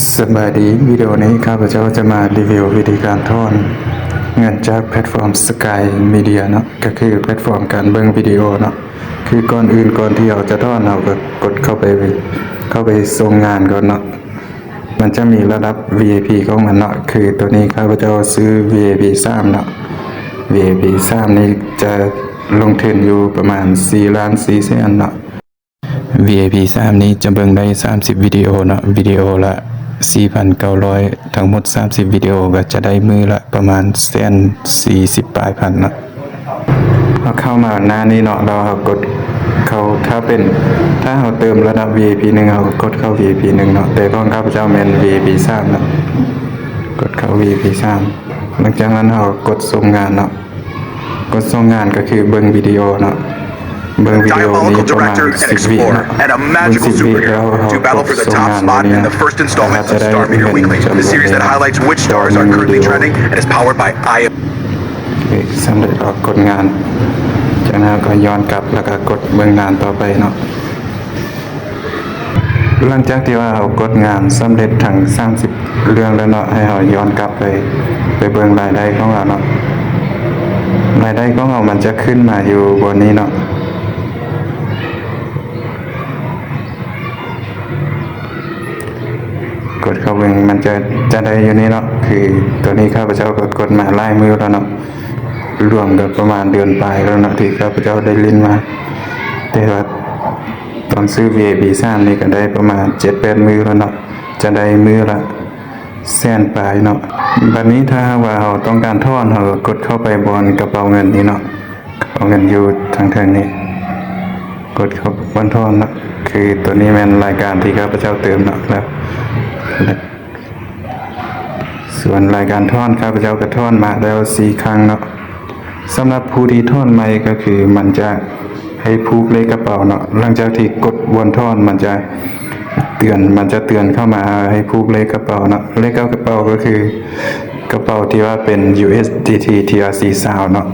ສະບາຍດີ, ວິດີໂອນີ້ຂ້າພະເຈົ້າຈະມາຣີວິວວິທີການຖອນເງິນຈາກແພລດຟອມ Sky Media ເນາະ, ກໍຄືແພລດຟອມການເບິ່ງວິດີໂອເນາະ. ຄືກ່ອນອື່ນ, ກ່ອນທີ່ເຮົາຈະຖອນ, ເຮົາກໍກົດເຂົ້າໄປ, ເຂົ້າໄປສົ່ງງານກ່ອນເນາະ. ມັນຈະມີລະດັບ ວີໄອພີ ຂອງມັນເນາະ, ຄືໂຕນີ້ຂ້າພະເຈົ້າຊື້ ວີໄອພີ ສາມເນາະ. ວີໄອພີ ສາມນີ້ຈະລົງທຶນຢູ່ປະມານ ສີ່ລ້ານສີ່ແສນເນາະ. ວີໄອພີ ສາມນີ້ຈະເບິ່ງໄດ້ ສາມສິບ ວິດີໂອເນາະ, ວິດີໂອລະ ສີ່ພັນເກົ້າຮ້ອຍ, ທັງໝົດ ສາມສິບ ວິດີໂອ ກໍຈະໄດ້ມື້ລະປະມານ ແສນສີ່ສິບ ປາຍພັນເນາະ. ເຮົາເຂົ້າມາໜ້ານີ້ເນາະ, ແລ້ວເຮົາກົດເຂົ້າ, ຖ້າເປັນ, ຖ້າເຮົາເຕີມລະດັບ ວີໄອພີ ໜຶ່ງ, ເຮົາກໍກົດເຂົ້າ ວີໄອພີ ໜຶ່ງເນາະ, ແຕ່ຂອງຂ້າພະເຈົ້າແມ່ນ ວີໄອພີ ສາມເນາະ, ກົດເຂົ້າ ວີໄອພີ ສາມ. ຫຼັງຈາກນັ້ນເຮົາກົດສົ່ງງານເນາະ, ກົດສົ່ງງານກໍຄືເບິ່ງວິດີໂອເນາະ, ເບິ່ງວິດີໂອນີ້ປະມານ ສິບວິເນາະ, ເບິ່ງ ສິບວິແລ້ວເຮົາກົດສົ່ງງານນີ້ນະ, ເຮົາຈະໄດ້ເງິນຈຳນວນນີ້ເນາະ, ຕໍ່ໜຶ່ງວິດີໂອ. ສຳເລັດ ເຮົາກົດງານ, ຈາກນັ້ນເຮົາກໍຍ້ອນກັບ ແລ້ວກໍກົດເບິ່ງງານຕໍ່ໄປເນາະ. ຫຼັງຈາກທີ່ວ່າເຮົາກົດງານສຳເລັດທັງ ສາມສິບ ເລື່ອງແລ້ວເນາະ, ໃຫ້ເຮົາຍ້ອນກັບໄປ, ໄປເບິ່ງລາຍໄດ້ຂອງເຮົາເນາະ. ລາຍໄດ້ຂອງເຮົາມັນຈະຂຶ້ນມາຢູ່ບ່ອນນີ້ເນາະ, ກົດເຂົ້າເບິ່ງມັນຈະ, ຈະໄດ້ຢູ່ນີ້ເນາະ. ຄືຕອນນີ້ຂ້າພະເຈົ້າກໍກົດມາຫຼາຍມື້ແລ້ວເນາະ, ລວມກໍປະມານເດືອນປາຍແລ້ວເນາະ ທີ່ຂ້າພະເຈົ້າໄດ້ຫຼິ້ນມາ, ແຕ່ວ່າຕອນຊື້ ວີໄອພີ ສາມນີ້ກໍໄດ້ປະມານ ເຈັດແປດ ມື້ແລ້ວເນາະ, ຈະໄດ້ມື້ລະ ແສນປາຍເນາະ. ບັດນີ້ຖ້າຫາກວ່າເຮົາຕ້ອງການຖອນ, ເຮົາກໍກົດເຂົ້າໄປບ່ອນກະເປົາເງິນນີ້ເນາະ, ກະເປົາເງິນຢູ່ທາງເທິງນີ້, ກົດເຂົ້າບ່ອນຖອນເນາະ. ຄືໂຕນີ້ແມ່ນລາຍການທີ່ຂ້າພະເຈົ້າເຕີມເນາະ, ແລ້ວ ສ່ວນລາຍການຖອນ ຂ້າພະເຈົ້າກໍຖອນມາແລ້ວ ສີ່ ຄັ້ງເນາະ. ສຳລັບຜູ້ທີ່ຖອນໃໝ່ກໍຄືມັນຈະໃຫ້ຜູກເລກກະເປົາເນາະ, ຫຼັງຈາກທີ່ກົດບ່ອນຖອນມັນຈະເຕືອນ, ມັນຈະເຕືອນເຂົ້າມາໃຫ້ຜູກເລກກະເປົາເນາະ. ເລກກະເປົາກໍຄືກະເປົາທີ່ວ່າເປັນ ຢູເອສດີທີ ທີອາຣ໌ຊີ ຊາວເນາະ.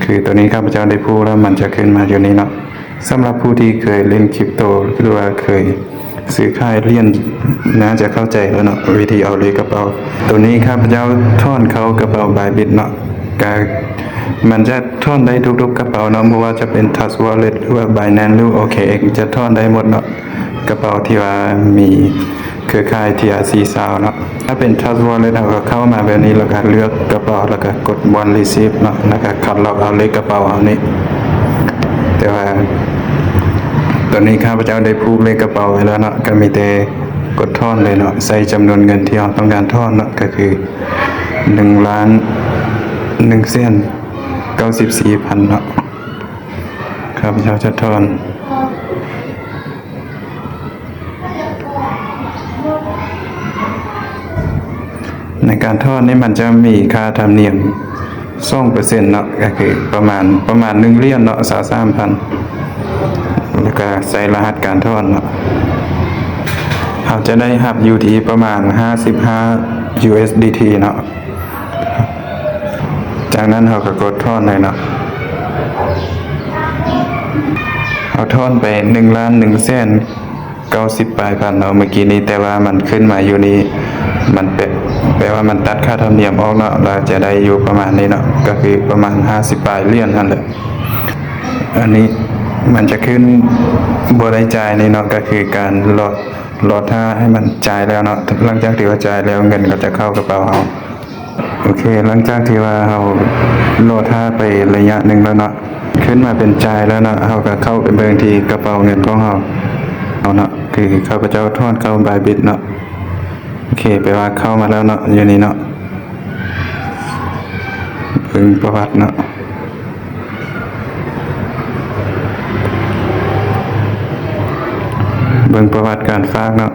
ຄືໂຕນີ້ຂ້າພະເຈົ້າໄດ້ຜູກແລ້ວ ມັນຈະຂຶ້ນມາຢູ່ນີ້ເນາະ. ສຳລັບຜູ້ທີ່ເຄີຍຫຼິ້ນຄຣິບໂຕ ຫຼືວ່າເຄີຍ ຊື້ຂາຍຫຼຽນ ໜ້າຈະເຂົ້າໃຈແລ້ວເນາະ ວິທີເອົາເລກກະເປົາ. ໂຕນີ້ຂ້າພະເຈົ້າຖອນເຂົ້າກະເປົາ Bybit ເນາະ, ກະ ມັນຈະຖອນໄດ້ທຸກໆກະເປົາເນາະ, ບໍ່ວ່າຈະເປັນ Trust Wallet ຫຼືວ່າ Binance ຫຼື ໂອເຄເອັກ ຈະຖອນໄດ້ໝົດເນາະ, ກະເປົາທີ່ວ່າມີເຄືອຂ່າຍ ທີອາຣ໌ຊີ ຊາວເນາະ. ຖ້າເປັນ Trust Wallet ເຮົາກໍເຂົ້າມາແບບນີ້ ແລ້ວກໍເລືອກກະເປົາ ແລ້ວກໍກົດບ່ອນ Receive ເນາະ, ແລ້ວກໍຄັດລອກເອົາເລກກະເປົາເຮົານີ້. ແຕ່ວ່າຕອນນີ້ຂ້າພະເຈົ້າໄດ້ຜູກເລກກະເປົາໄວ້ແລ້ວເນາະ, ກໍມີແຕ່ກົດຖອນເລີຍເນາະ, ໃສ່ຈຳນວນເງິນທີ່ເຮົາຕ້ອງການຖອນເນາະ, ກໍຄື ໜຶ່ງລ້ານໜຶ່ງແສນເກົ້າສິບສີ່ພັນເນາະ, ຂ້າພະເຈົ້າຈະຖອນ. ໃນການຖອນນີ້ມັນຈະມີຄ່າທຳນຽມສອງເປີເຊັນເນາະ, ກໍຄືປະມານ, ປະມານໜຶ່ງຫຼຽນເນາະ, ຊາວສາມພັນ, ແລ້ວກໍໃສ່ລະຫັດການຖອນເນາະ. ເຮົາຈະໄດ້ຮັບຢູ່ທີ່ປະມານຫ້າສິບຫ້າ ຢູເອສດີທີ ເນາະ. ຈາກນັ້ນເຮົາກໍກົດຖອນເລີຍເນາະ. ເຮົາຖອນໄປໜຶ່ງລ້ານໜຶ່ງແສນເກົ້າສິບປາຍພັນເນາະ ເມື່ອກີ້ນີ້, ແຕ່ວ່າມັນຂຶ້ນມາຢູ່ນີ້ ມັນແປ, ແປວ່າມັນຕັດຄ່າທຳນຽມອອກເນາະ, ລະຈະໄດ້ຢູ່ປະມານນີ້ເນາະ, ກໍຄືປະມານຫ້າສິບປາຍຫຼຽນຫັ້ນແຫຼະ. ອັນນີ້ມັນຈະຂຶ້ນບໍ່ໄດ້ຈ່າຍນີ້ເນາະ, ກໍຄືການລໍ, ລໍຖ້າໃຫ້ມັນຈ່າຍແລ້ວເນາະ. ຫຼັງຈາກທີ່ວ່າຈ່າຍແລ້ວ ເງິນກໍຈະເຂົ້າກະເປົາເຮົາ. ໂອເຄ, ຫຼັງຈາກທີ່ວ່າເຮົາລໍຖ້າໄປໄລຍະໜຶ່ງແລ້ວເນາະ, ຂຶ້ນມາເປັນຈ່າຍແລ້ວເນາະ, ເຮົາກໍເຂົ້າໄປເບິ່ງທີ່ກະເປົາເງິນຂອງເຮົາ ເອົາເນາະ, ຄືຂ້າພະເຈົ້າຖອນເຂົ້າ Bybit ເນາະ. ໂອເຄ, ແປວ່າເຂົ້າມາແລ້ວເນາະ, ຢູ່ນີ້ເນາະ, ເບິ່ງປະຫວັດເນາະ. ເບິ່ງປະຫວັດການຝາກເນາະ,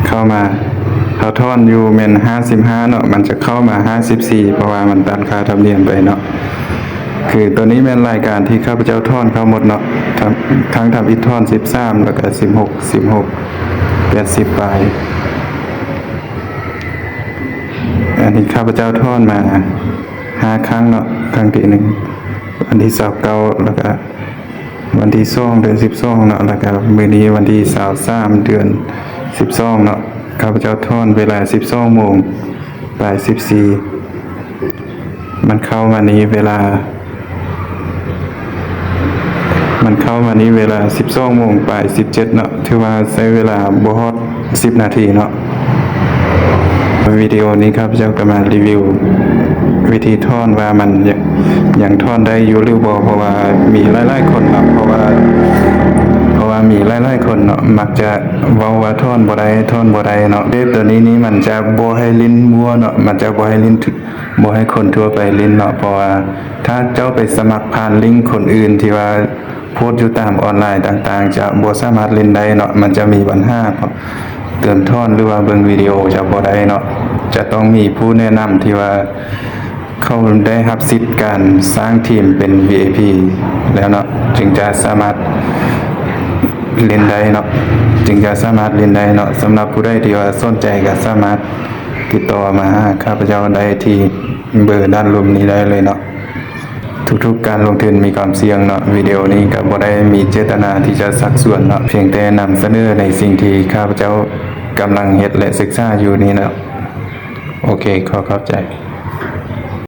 ເຂົ້າມາ ເຮົາຖອນຢູ່ແມ່ນຫ້າສິບຫ້າເນາະ, ມັນຈະເຂົ້າມາຫ້າສິບສີ່ ເພາະວ່າມັນຕັດຄ່າທຳນຽມໄປເນາະ. ຄືໂຕນີ້ແມ່ນລາຍການທີ່ຂ້າພະເຈົ້າຖອນເຂົ້າໝົດເນາະ, ທັງ, ທັງທຳອິດຖອນສິບສາມ ແລ້ວກະສິບຫົກ ສິບຫົກ ແປດສິບປາຍ. ອັນນີ້ຂ້າພະເຈົ້າຖອນມາຫ້າຄັ້ງເນາະ, ຄັ້ງທີໜຶ່ງ ວັນທີຊາວເກົ້າ ແລ້ວກະ ວັນທີສອງ ເດືອນສິບສອງເນາະ, ແລ້ວກະມື້ນີ້ວັນທີຊາວສາມ ເດືອນສິບສອງເນາະ. ຂ້າພະເຈົ້າຖອນເວລາສິບສອງໂມງປາຍສິບສີ່ ມັນເຂົ້າມານີ້ເວລາ ມັນເຂົ້າມານີ້ເວລາສິບສອງໂມງປາຍສິບເຈັດເນາະ ຖືວ່າໃຊ້ເວລາບໍ່ຮອດສິບນາທີເນາະ. ວິດີໂອນີ້ຂ້າພະເຈົ້າກໍມາຣີວິວວິທີຖອນວ່າມັນ ຍັງຖອນໄດ້ຢູ່ຫຼືບໍ່ ເພາະວ່າມີຫຼາຍໆຄົນເນາະ ເພາະວ່າ ເພາະວ່າມີຫຼາຍໆຄົນເນາະ ມັກຈະເວົ້າວ່າຖອນບໍ່ໄດ້ ຖອນບໍ່ໄດ້ເນາະ. ເວັບຕົວນີ້ນີ້ມັນຈະບໍ່ໃຫ້ຫຼິ້ນມົ້ວເນາະ ມັນຈະບໍ່ໃຫ້ຫຼິ້ນ ບໍ່ໃຫ້ຄົນທົ່ວໄປຫຼິ້ນເນາະ ເພາະວ່າຖ້າເຈົ້າໄປສະໝັກຜ່ານລິ້ງຄົນອື່ນທີ່ວ່າໂພສຢູ່ຕາມອອນລາຍຕ່າງໆ ຈະບໍ່ສາມາດຫຼິ້ນໄດ້ເນາະ ມັນຈະມີບັນຫາ ເຕີມຖອນ ຫຼືວ່າເບິ່ງວິດີໂອຈະບໍ່ໄດ້ເນາະ. ຈະຕ້ອງມີຜູ້ແນະນຳທີ່ວ່າເຂົາໄດ້ຮັບສິດການສ້າງທີມເປັນ ວີໄອພີ ແລ້ວເນາະ ຈຶ່ງຈະສາມາດຫຼິ້ນໄດ້ເນາະ ຈຶ່ງຈະສາມາດຫຼິ້ນໄດ້ເນາະ. ສຳລັບຜູ້ໃດທີ່ວ່າສົນໃຈກໍສາມາດຕິດຕໍ່ມາຫາຂ້າພະເຈົ້າໄດ້ທີ່ເບີດ້ານລຸ່ມນີ້ໄດ້ເລີຍເນາະ. ທຸກໆການລົງທຶນມີຄວາມສ່ຽງເນາະ. ວິດີໂອນີ້ກໍບໍ່ໄດ້ມີເຈດຕະນາທີ່ຈະຊັກຊວນເນາະ ພຽງແຕ່ນຳສະເໜີໃນສິ່ງທີ່ຂ້າພະເຈົ້າກຳລັງເຮັດ ແລະ ສຶກສາຢູ່ນີ້ເນາະ. ໂອເຄ ຂໍຂອບໃຈ.